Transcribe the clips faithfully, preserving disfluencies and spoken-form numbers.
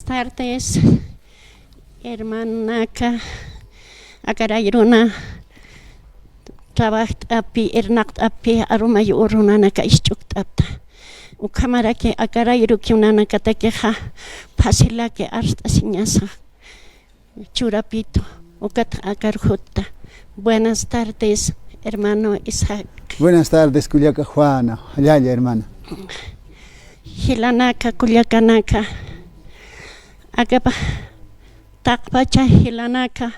tardes, hermanaka, aka rayruna trabajt'api, irnaqt'api, arumay urunanaka isch'ukt'apta. Ukhamaraki aka rayrukiw nanakatakixa facilaki arst'asiñasa. Churapitu, ukat akar jutta. Buenas tardes, hermano Isaac. Buenas tardes, kullaka Juana. Jallalla, hermana. Jilanaka, kullakanaka. Akapa, taqpacha jilanaka.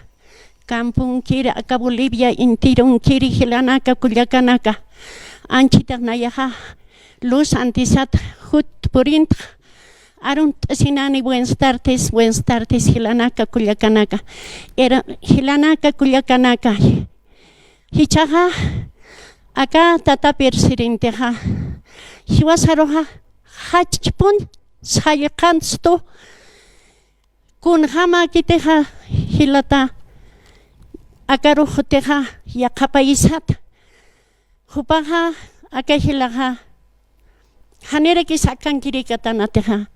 Camponkiri, aka Bolivia intirunkiri, jilanaka, kullakanaka. Anchhitax nayaxa, luz antisat jut purintxa. Arunt'asinani, buenas tardes, buenas tardes, jilanaka, kullakanaka. Era, jilanaka, kullakanaka. Jichhaxa, aka tata presidentexa, jiwasaruxa, jach'pun, sallqanstu, kunjämäkitixa, jilata, akarux jutixa, yaqhapaysat. Jupaxa, aka jilaxa, janirakis akankirïkatanatixa.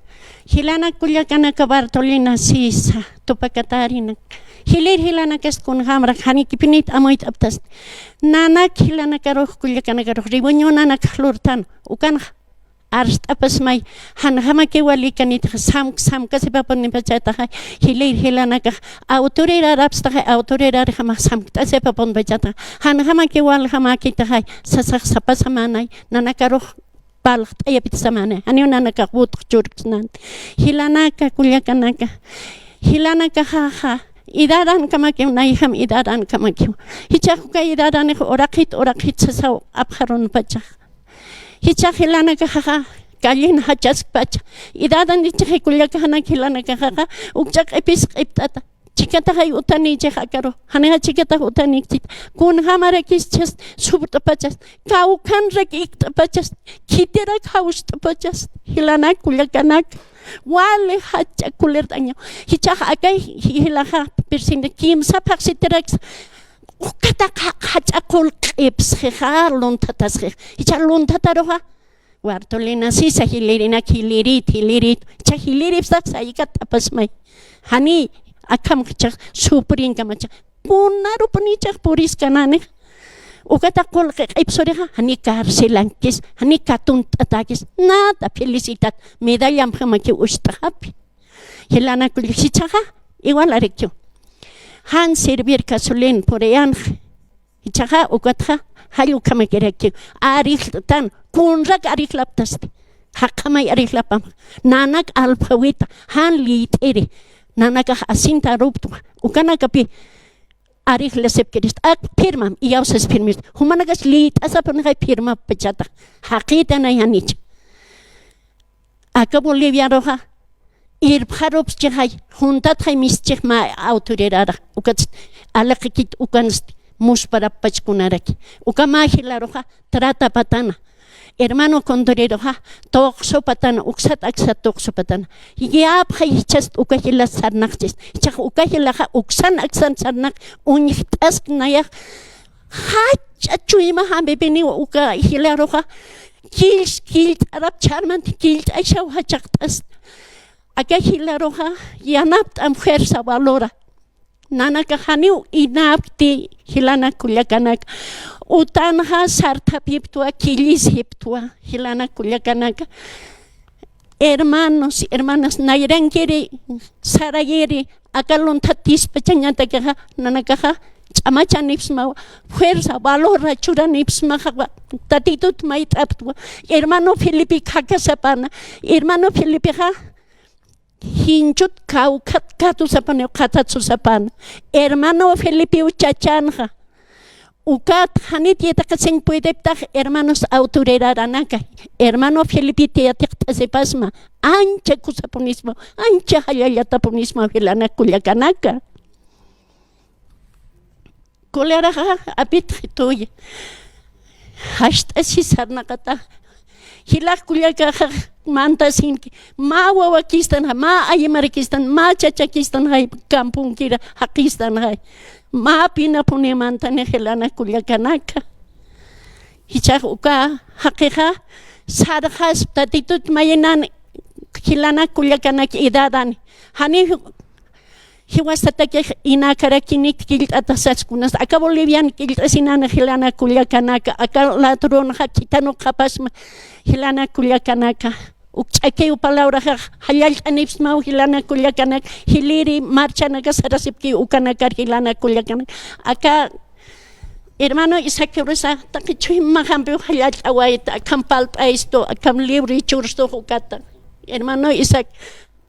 Jilanak kullakanaka Bartolina Sisa, tupakatarinak. Jilïr jilanakasti kunjämarak, janikipinit amuyt'aptasti. Nanak jilanakarux, kullakanakarux, reunión nanakx lurtan, ukanxa. Arst'apasmay, janjamakiw walikanitxa, samk, samkasipapunipachataxay, jilïr jilanakax, autoridad apstaxay, autoridadjamax samkt'asipapunipachataxa, janjamakiw waljamäkitaxay, sasax sapasamänay, nanakarux parlt'ayapit samänay, janiw nanakax votox churksnanti. Jilanaka, kullakanaka, jilanakaxaxa, edadankamakiw, nayjam edadankamakiw. Jichhax uka edadanix uraqit, uraqit sasaw apxarunapachax. Jichhax jilanakaxaxa, callin jachaskpacha. Edadan jichhax kullakaxanak jilanakaxaxa, ukch'a q'ipis q'ipt'ata. Chhikataxay utanïchix akaru, janixa chhikatax utanïkchit. Kunjämarakis jichhas subrt'apachas, kawkhanrak ikt'apachas, khitirak jawst'apachas, jilanak kullakanak, wali jach'a kulirt'añaw. Jichhax akay jilaxa, presidente, kimsa phaxsitiraks, ukata qa-, jach'a qullqipsxixa, lunthatasxix. Jichha lunthataruxa, Bartolina Sisa, jilïrinak, jilïrit, jilïrit. Jichha jilïripstax saykatt'apasmay. Jani akham jichhax sufrinkamacha. Kunarupunichax puriskananix. Ukata qullqi q'ipsurixa, jani carcelankis, jani katunt'atäkis. Nada, felicidad. Medallamjamakiw ucht'xapi. Jilanak kullak jichhaxa, igual arikiw. Jan servir gasolin puriyanx. Jichhaxa, ukatxa, jall ukhamakirakiw. Arijlt'tan, kunrak arijlaptasti. Jaqamay arijlapam. Nanak alphawita, jan liyt'iri. Nanakax asinta aruptwa. Ukanakapi arijlasipkirist. Ak firmam, iyawsas firmist. Jumanakas liyt'asapunxay firmapachata. Jaqïtanay janich. Aka Boliviaruxa, irpxarupschixay, juntatxay mischix mä autoridadxa, ukatsti, aliqikit ukansti, musparapachkunaraki. Uka mä jilaruxa, tratapatana. Hermano Condoriruxa, tuqsupatana, uksat aksat tuqsupatana. Yapxay jichhast uka jilas sarnaqchis. Jichhax uka jilaxa, uksan aksan sarnaq, uñjt'asknayax, jach'a chuyma jampipiniw uka jilaruxa, killt'arap chharmant, killt'ayshaw jachaqt'ast. Aka jilaruxa, yanapt'am fuerza, valora. Nanakax janiw inapkti jilanak kullakanaka. Utanxa sarthapiptwa, killisiptwa, jilanak kullakanaka. Hermanos, hermanas, nayrankiri, sarayiri, aka lunthat tispachañatakixa, nanakaxa, ch'amachanipsmawa, fuerza, valorra churanipsmaxa, Tatitut mayt'aptwa. Hermano Felipe khakasapana, hermano Felipexa, jinchut kawkhat katusapaniw, qhatatsusapana. Hermano Felipew chachanxa. Ukat janit yatiqasiñ puedeptax hermanos autoridadanaka. Hermano Felipe yatiqt'asipasma. Ancha kusapunisma, ancha jallallatapunisma jilanak kullakanaka. Kularaxa apitxituya. Jast'asi sarnaqata. Jilax kullakaxa mantasinki. Mä wawakistanxa, mä aymarakistan, mä chachakistanxay, camponkira jaqistanxay. Mä pinapuni mantani jilanak kullakanaka. Jichhax uka jaqixa sarxaspa Tatitut mayinan jilanak kullakanaka edadani. Jani jiwasatakix inakarakinit killt'atasas kunasa. Aka Bolivian killt'asinani jilanak kullakanaka. Aka ladronxa khithanukxapasma jilanak kullakanaka. Uk ch'akiw palabraxa jallallt'anipsmaw jilanak kullakanaka. Jiliri marchanaka sarasipki ukanakar jilanak kullakanaka. Aka hermano Isaac Cruz, taqi chuyma jampiw jallallt'awayta, akham palt'aystu, akham libre churstux ukata. Hermano Isaac,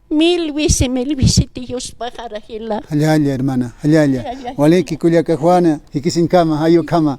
mil veces, mil veces Diospaxara jila. Jallalla, hermana, jallalla. Jallalla. Waliki kullaka Juana, jikisinkama, jayukhama.